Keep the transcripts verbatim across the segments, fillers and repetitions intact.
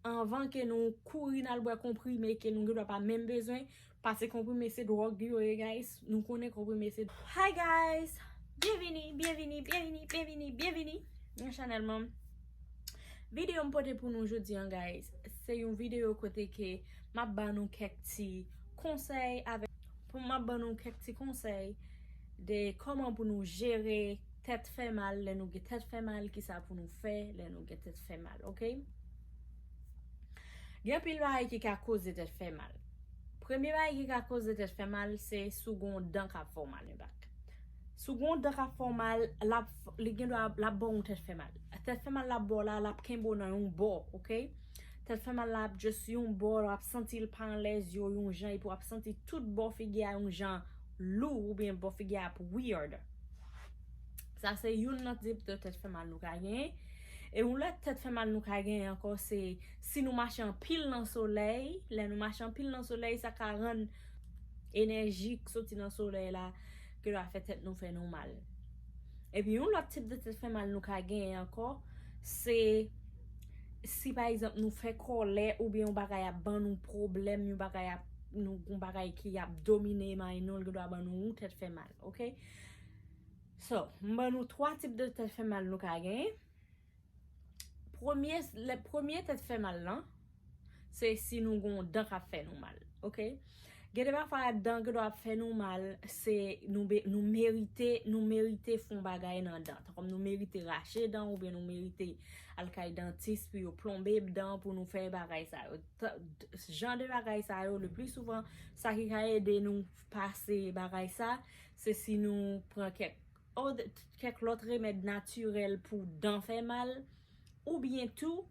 anvan ke nou kouri n al bwè konprime ke nou gendwa pa menm bezwen, paske konprime se dwòg yo ye, guys. Nou konnen konprime se... Hi, guys! Byenvini, byenvini, byenvini, byenvini, byenvini nan chanèl mwen. Videyo m pote pou nou jodi an, guys, se yon videyo kote ke m ap ba nou kèk ti konsèy avèk, pou m ap ba nou kèk ti konsèy de kòman pou nou jere tèt fè mal. Lè nou gen tèt fè mal, kisa pou nou fè lè nou gen tèt fè mal, oke? Gen anpil bagay ki ka koze tèt fè mal. Premye bagay ki ka koze tèt fè mal, se si w gen yon dan k ap fè w mal nan bak. Si w gen yon dan k ap fè w mal, l ap, li gendwa, l ap ba w yon tèt fè mal. Tèt fè mal l ap ba w la, l ap kenbe w nan yon bò, oke? Tèt fè mal la ap just yon bò, w ap santi l pa anlèz yo, yon jan, epi w ap santi tout bò figi a yon jan lou, oubyen bò figi a ap weird. Sa se youn nan tip de tèt fè mal nou ka genyen. E yon lòt tèt fè mal nou ka genyen ankò, se si nou mache anpil nan solèy. Lè nou mache anpil nan solèy, sa ka rann enèji k soti nan solèy la, ke l va fè tèt nou fè nou mal. Epi yon lòt tip de tèt fè mal nou ka genyen ankò, se si pa egzanp nou fè kòlè oubyen yon bagay ap ban nou pwoblèm, yon bagay ap, nou, yon bagay ki ap domine may nou, l gendwa ban nou yon tèt fè mal, oke? So, m ban nou twa tip de tèt fè mal nou ka genyen. Premye, le premye tèt fè mal lan, se si nou gen yon dan k ap fè nou mal, oke? Gen de pafwa dan gendwa ap fè nou mal, se nou, be- nou merite, nou merite fè yon bagay nan dan. Tankou nou merite rache dan, oubyen nou merite al kay dantis pou yo plonbe dan pou nou fè bagay sa yo. Ta- d- jan de bagay sa yo, le pli souvan, sa ki ka ede nou pase bagay sa, se si nou pran kèk, o- kèk lòt remèd natirèl pou dan fè mal, oubyen tou,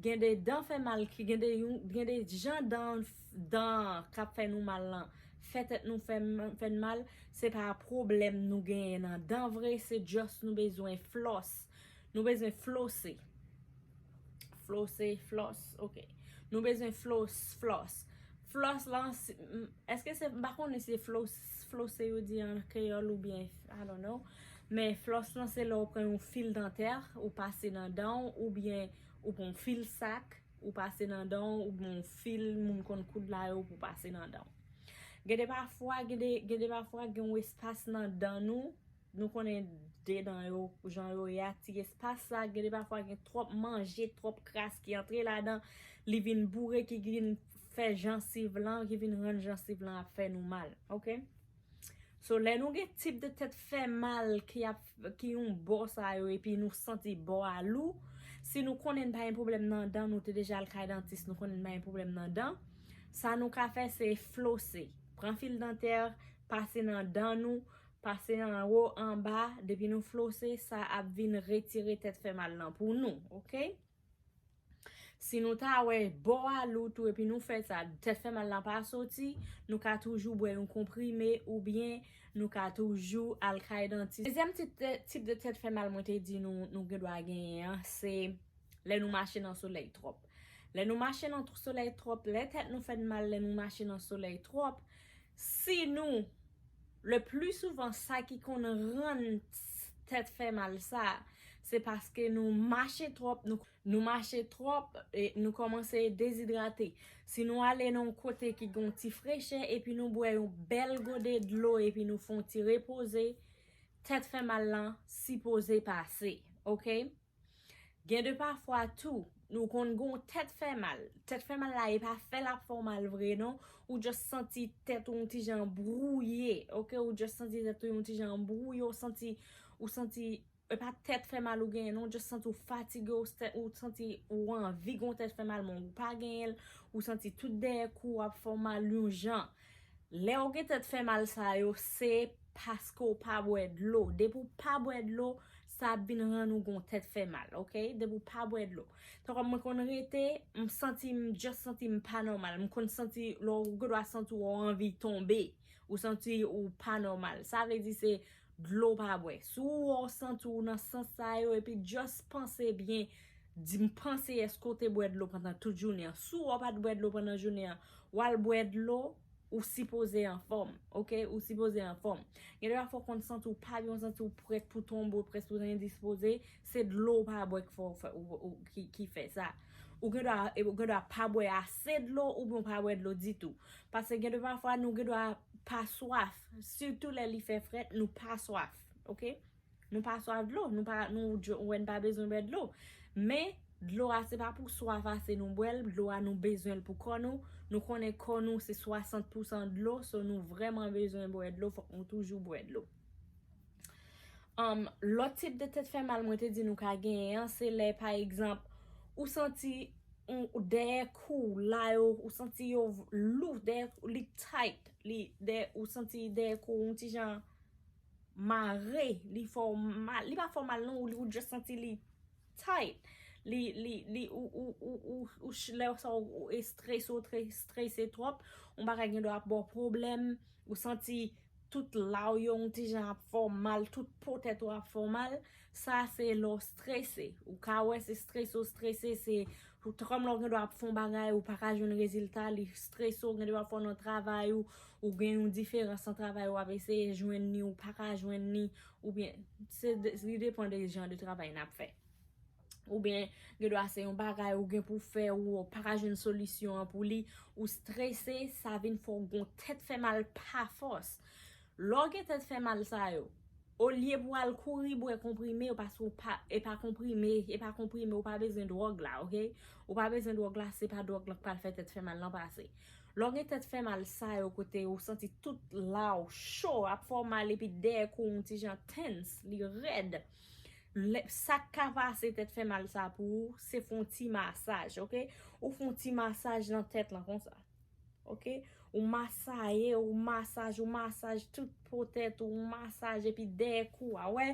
gen de dan fè mal ki, gen de yon, gen de jan dan, dan k ap fè nou mal lan, fè tèt nou fè, fè n mal, se pa pwoblèm nou genyen nan dan vre, se just nou bezwen flòs. Nou bezwen flose. Flose, flòs, oke. Nou bezwen flòs, flòs. Flòs lan, si- m- èske se, m pa konnen si se flòs, flose yo di an kreyòl oubyen, I don't know. Men flòs lan se lè w pran yon fil dantè, ou pase nan dan w, oubyen ou pran yon fil sak, ou pase nan dan w, oubyen yon fil moun konn koud la yo pou pase nan dan w. Gen de pafwa, gen de, gen de pafwa gen yon espas nan dan nou, nou konnen de dan yo, jan yo ye a, ti espas sa, gen de pafwa gen twòp manje, twòp kras ki antre ladan, li vin boure, ki vin fè jansiv lan, ki vin rann jansiv lan ap fè nou mal, oke? So, lè nou gen tip de tèt fè mal ki ap, ki yon bò sa yo, epi nou santi bò a lou, si nou konnen n pa gen pwoblèm nan dan, nou te deja al kay dantis, nou konnen n pa gen pwoblèm nan dan, sa nou ka fè se flose. Pran fil dantè, pase nan dan nou, pase anwo, anba, depi nou flose, sa ap vin retire tèt fè mal lan pou nou, oke? Si nou ta wè bò a lou tou epi nou fè sa, tèt fè mal lan pa soti, nou ka toujou bwè yon konprime oubyen nou ka toujou al kay dantis. Dezyèm tip, tip de tèt fè mal mwen te di nou, nou gendwa genyen an, se lè nou mache nan solèy twòp. Lè nou mache nan solèy twòp, lè tèt nou fè n mal, lè nou mache nan solèy twòp, si nou, le pli souvan, sa ki konn rann tèt fè mal sa, se paske nou mache twòp, nou, nou mache twòp, e nou kòmanse dezidrate. Si nou ale nan yon kote ki gen yon ti frechè, epi nou bwè yon bèl gode dlo, epi nou fè yon ti repoze, tèt fè mal lan sipoze pase, oke? Gen de pafwa tou, nou konn gen yon tèt fè mal. Tèt fè mal la, e pa fè l ap fè w mal vre, non. Ou just santi tèt ou yon ti jan bwouye, oke? Ou just santi tèt ou yon ti jan bwouye, ou santi, ou santi, e pa tèt fè mal ou genyen, non. Ou just santi w fatige, ou, ou santi ou anvi gen yon tèt fè mal, men ou pa genyen l. Ou santi tout dèyè kou w ap fè w mal yon jan. Lè w gen tèt fè mal sa yo, se paske w pa bwè dlo. Depi w pa bwè dlo, sa ap vin rann ou gon tèt fè mal, oke? Depi w pa bwè dlo. Tankou mwen konn rete, m santi, m just santi m pa nòmal. M konn santi, lè w gendwa santi w anvi tonbe. Ou santi ou pa nòmal. Sa vle di se dlo w pa bwè. Si w wè w santi w nan sans sa yo, epi just panse byen, di m panse èske w te bwè dlo pandan tout jounen an. Si w wè w pa t bwè dlo pandan jounen an, w al bwè dlo, ou sipoze anfòm, oke? Ou sipoze anfòm. Gen de pafwa w konn santi w pa byen, w santi w prèt pou tonbe, w prèt pou endispoze, se dlo w pa bwè ki fè w fè, ou, ou, ki, ki fè sa. Ou gen dwa, ou gen dwa pa bwè ase dlo oubyen ou pa bwè dlo ditou. Paske gen de pafwa nou gen dwa pa swaf. Sitou lè li fè frèt, nou pa swaf. Oke? Nou pa swaf dlo, nou pa, nou, ou wè n pa bezwen bwè dlo. Men, dlo a se pa pou swaf ase nou bwè l, dlo a nou bezwen l pou kò nou. Nou konnen kò nou se swasant pousan dlo, so nou vrèman bezwen bwè dlo, fòk nou toujou bwè dlo. Um, lòt tip de tèt fè mal mwen te di nou ka genyen an, se lè, pa egzanp, ou santi ou, dèyè kou w la yo, ou santi yo lou, dèyè kou li tight, li, dèyè, ou santi dèyè kou w yon ti jan mare, li fè w mal, li pa fè w mal non, ou, ou just santi li tight. Li, li, li, ou, ou, ou, ou, ou ch- lè sa ou, ou estrese, ou tre- strese twòp, yon bagay gen dwa ap ba w pwoblèm, ou santi tout la w yo yon ti jan ap fè w mal, tout po tèt ou ap fè w mal, sa se lè w strese. Ou ka wè se strese, ou strese, se ou t- kòm lè w gen dwa ap fè yon bagay, ou pa ka jwenn rezilta, li strese w, gen dwa fè w nan travay ou, ou gen yon diferans nan travay ou ap eseye jwenn ni, ou pa ka jwenn ni, oubyen se de- li depan de jan de travay n ap fè. Oubyen gen dwa se yon bagay ou gen pou fè, ou pa ka jwenn solisyon an pou li, ou strese, sa vin fè w gon tèt fè mal pa fòs. Lè w gen tèt fè mal sa yo, olye pou al kouri bwè konprime yo, paske ou pa, e pa konprime, e pa konprime, ou pa bezwen dwòg la, oke? Ou pa bezwen dwòg la, se pa dwòg lan k pral fè tèt fè mal lan pase. Lè w gen tèt fè mal sa yo kote ou santi tout la w cho, ap fè w mal epi dèyè kou w yon ti jan tense, li rèd. Lè, sa k ka pase tèt fè mal sa pou ou, se fè yon ti masaj, oke? Ou fè yon ti masaj nan tèt lan konsa. Oke? Ou masaye, ou masaj, ou masaj tout po tèt ou, ou masaj epi dèyè kou a. Wè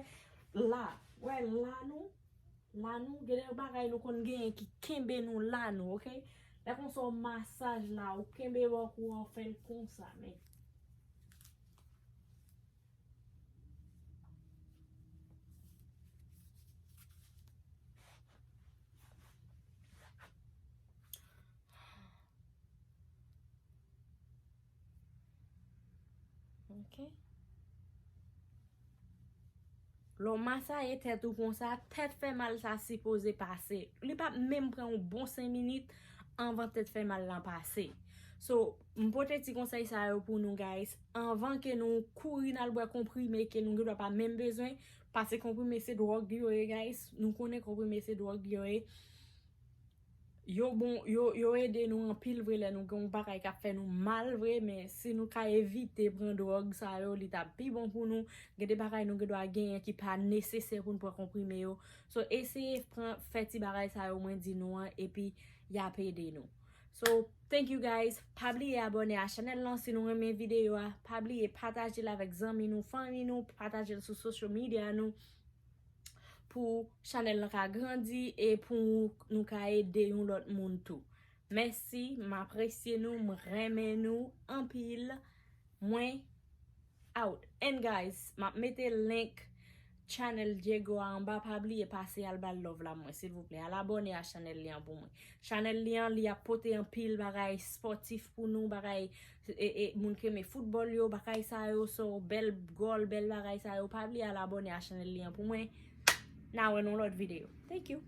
la, wè la nou, la nou, gen de bagay nou konn genyen ki kenbe nou la nou, oke? Lè konsa w masaj la, ou kenbe bò kou a, w fè l konsa, men. Ok. Lè w masaye tèt ou konsa, tèt fè mal sa sipoze pase. Li p ap menm pran yon bon senk minit anvan tèt fè mal lan pase. So, m pote ti konsèy sa yo pou nou, guys. Anvan ke nou kouri n al bwè konprime ke nou gendwa pa menm bezwen, paske konprime se dwòg yo ye, guys. Nou konnen konprime se dwòg yo ye. Yo bon, yo, yo ede nou anpil vre lè nou gen yon bagay k ap fè nou mal vre, men si nou ka evite pran dwòg sa yo, li t ap pi bon pou nou. Gen de bagay nou gendwa genyen ki pa nesesè pou nou pran konprime yo. So, eseye pran, fè ti bagay sa yo mwen di nou an, epi y ap ede nou. So, thank you guys. Pa bliye abòne a chanèl lan si nou renmen videyo a. Pa bliye pataje l avèk zanmi nou, fanmi nou, pataje l sou social media nou. Pou chanèl lan ka grandi e pou nou ka ede yon lòt moun tou. Mèsi, m apresye nou, m renmen nou anpil. Mwen out. And guys, m ap mete link channel Diego a anba, pa bliye pase al ba l love la mwen, silvouplè. Al abòne a chanèl li an pou mwen. Chanèl li an, li ap pote anpil bagay spòtif pou nou, bagay e, e, moun ki renmen foutbòl yo, bagay sa yo, so, bèl gòl, bèl bagay sa yo. Pa bliye al abòne a chanèl li an pou mwen. N a wè nan lòt videyo. Thank you.